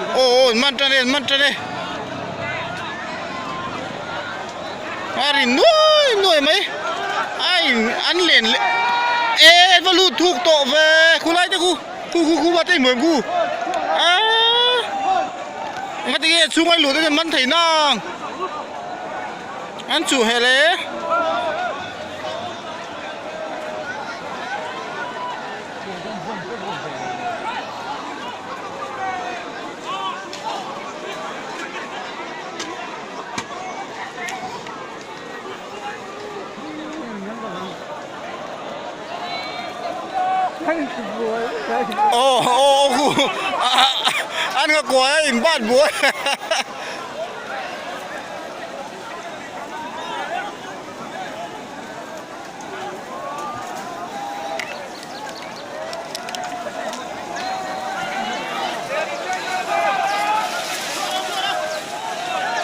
Aw aw an man tan e an man tan e. A ri nuai nuai mai a in an len leh e va lut thuk tawh ve khulai te khu khu khu khu va te hmuh em khu aaa engati nge chhung a lut an man thei nang an chuh hel e. Aw aw khu an nga kuai a in bat buai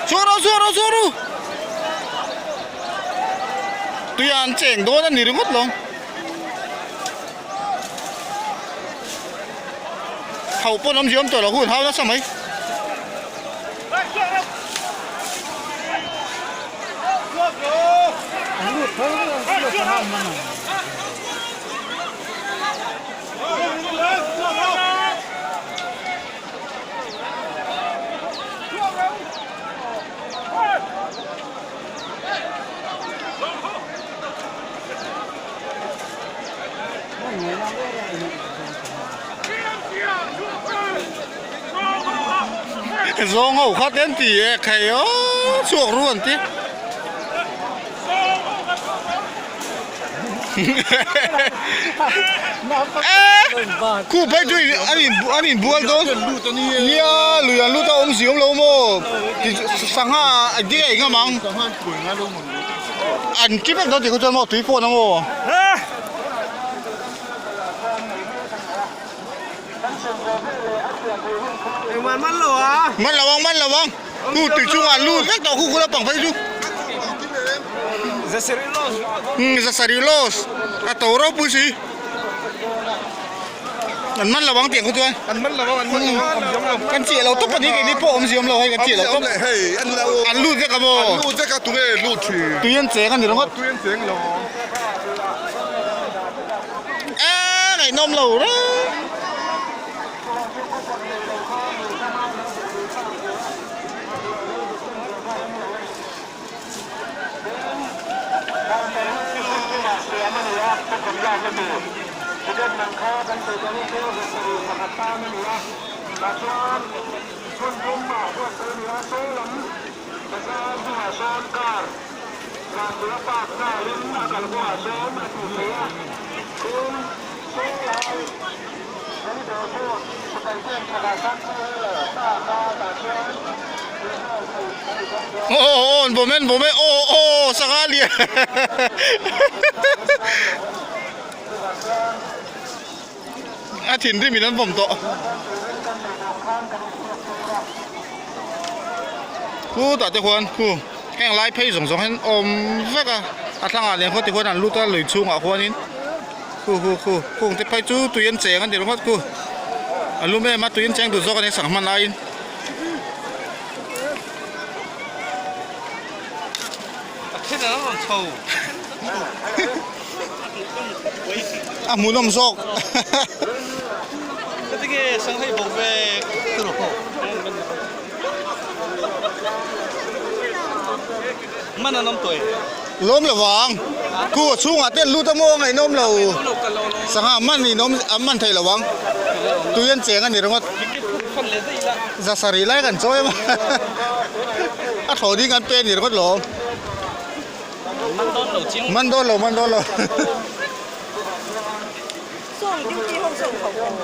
Chhuak rawh chhuak rawh chhuak rawh Tui an cheng dawn a ni ringawt lo Hauh pawn awm ziam tawh lo hun hau nasa mai. Zawng ho kha te an ti e khai aw chhuak ru an ti khu phei chu an in an in bual dawn nia lui an lut a awm si awm lo maw sangha engtin nge engam ang an ti vek dawn tih kha chuan maw tui pawh na maw. Man lo ang man lo ang khu tui chungah an lut vek tawh khu khu lampang phei chu umm zasarih loss a to ropui si an man lo ang tiang khu chuan an man lo ang an man lo ang awm ziam lo kan chiah lo tawp a ni keini pawh awm ziam lo hei kan chiah lo tawp an lut vek a maw an lut vek a tunge lut thin tui an cheng a ni ringawt tui an cheng lo Eee ngaihnawm lo reng. Aw aw an bawm e an bawm e aw aw sangha lian a thinrim in an bawm tawh khutah te khuan khu heng lai phei zawng zawng hian awm vek a a thlangah leh khaw ti khuan an lut a lui chhungah khuanin khu khu khu khung te phei chu tui an cheng a ni ringawt khu a lum em a tui an cheng duh zawk a ni sangha hman aiin. A hmuhnawm zawk. Lawm lo vang. Khu a chhungah te an lut a maw ngaihnawm lo. Sangha man in awm an man thei lo ang. Tui an cheng a ni ringawt. Za sarih lai kan chawi a. A thlawh ding an pe a ni ringawt lawm. Man dawn lo chiang. Man dawn lo, man dawn lo. Sawng duty ho chu an hauh em?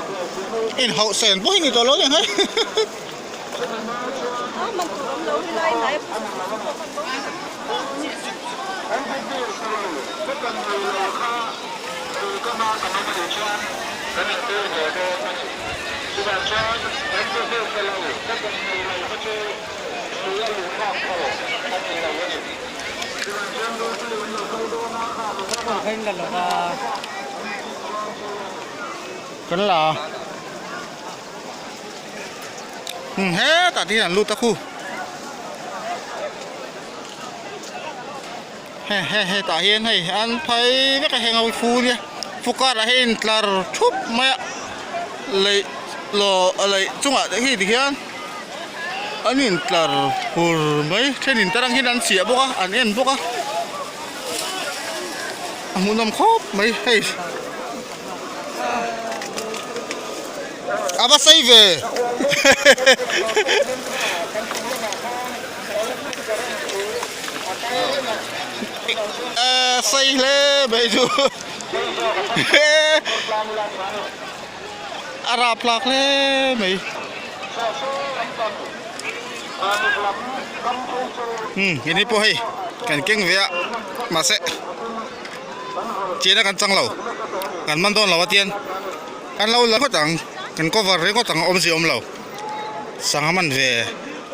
In hauh sen pawh hi ni tawh lo eng hai. A man tur awm lo hi lai hnai a pawh man bo. Kan la. Umm hetah te hian an lut a khu. He he hetah hian hei an phei vek a heng ho hi fu nia fu karah hian in tlar thup mai a leih law a leih chungah te hi tikhian an in tlar hur mai thenin te rang hian an chiah bawk a an en bawk a a hmuhnawm khawp mai hei. A va sei ve. Sei hle mai chu. A rap hlak hle mai. Hmm, ini pawh hei kan keng ve a mahse Chian a kan chang lo kan man dawn lo a tian kan lo la ngawt ang kan cover ringawt ang a awmzia awm lo sangha man ve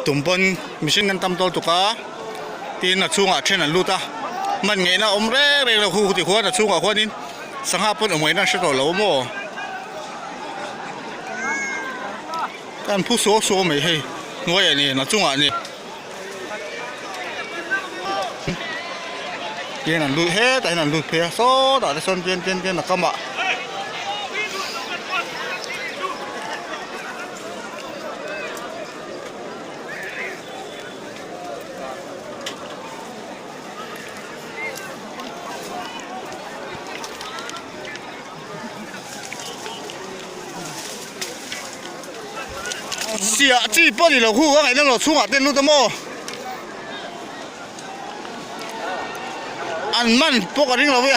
tum pawn mihring kan tam tawl tuk a tin a chhungah then an lut a man ngeihna a awm reng reng lo khu ti khuan a chhungah khuanin sangha pawn awm ngaihna an hre tawh lo maw kan phu suau suau mai hei hnuaiah nen a chungah nen. Tian an lut hetah hian an lut phei a sawtah te sawn tian tian tian a kam ah Siah chi pawh ni lo khu a ngaihna lo chhungah te an lut a maw? An man pawh ka ring lo e.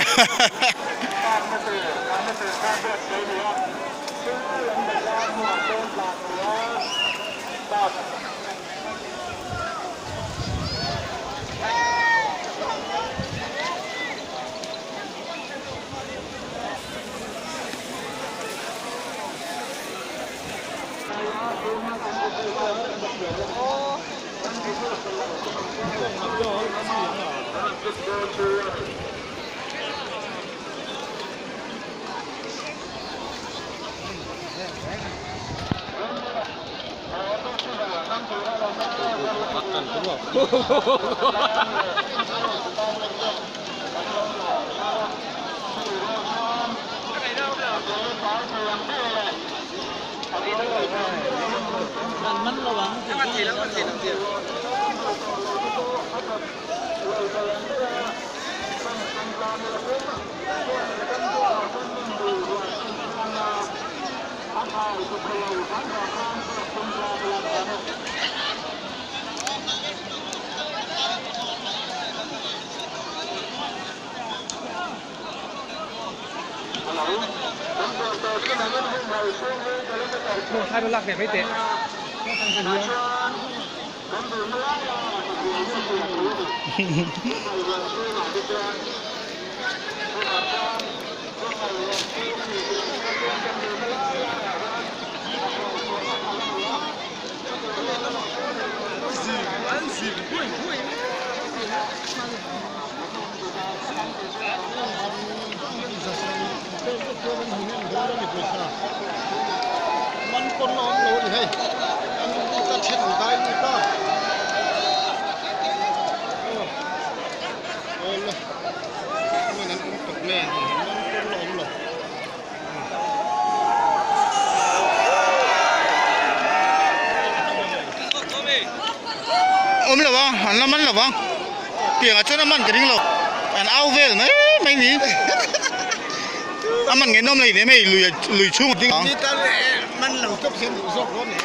Awm lo a, an la man lo vang. Piangah chuan a man ka ring lo. An au vel mai mai ni. A man ngei nawm lei nem hei lui lui chhung a ding ang. Man lo tawp hian duh zawk dawn e.